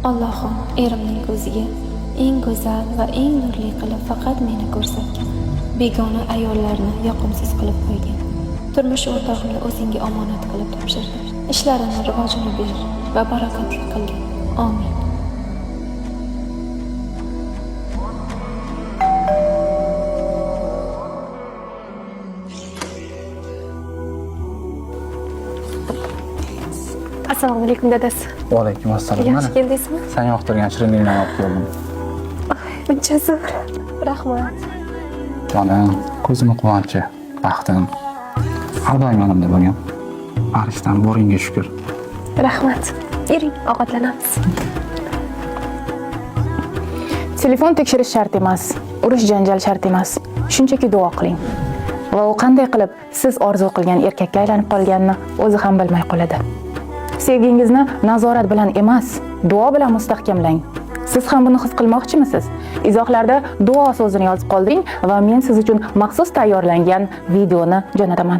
Allohim erimning ko'ziga eng go'zal va eng nurli qilib faqat meni ko'rsatgin. Begona ayollarni yoqimsiz qilib qo'ygin. Turmush o'rtog'imni o'zingga omonat qilib topshirdim. Ishlarini rivojini ber va barakotli qilgin. Amin. Assalomu alaykum, dadasi. Va alaykum assalom. Yaxshi Mana keldingizmi? sen yoqtirgan shirinliklarni olib keldim. Buncha zo'r. Rahmat. Jonim, ko'zimni quvonchi, baxtim. Har doim yonimda bo'lgin. Farishtam, boringga shukur. Rahmat. Yuring, ovqatlanamiz. Telefon tekshirish shart emas, urush janjal shart emas. Shunchaki duo qiling. Va u qanday qilib siz orzu qilgan erkakka aylanib qolganini o'zi ham bilmay qoladi. Sevgingizni nazorat bilan emas, duo bilan mustahkamlang. Siz ham buni his qilmoqchimisiz? Izohlarda "duo" so'zini yozib qoldiring va men siz uchun maxsus tayyorlangan videoni jo'nataman.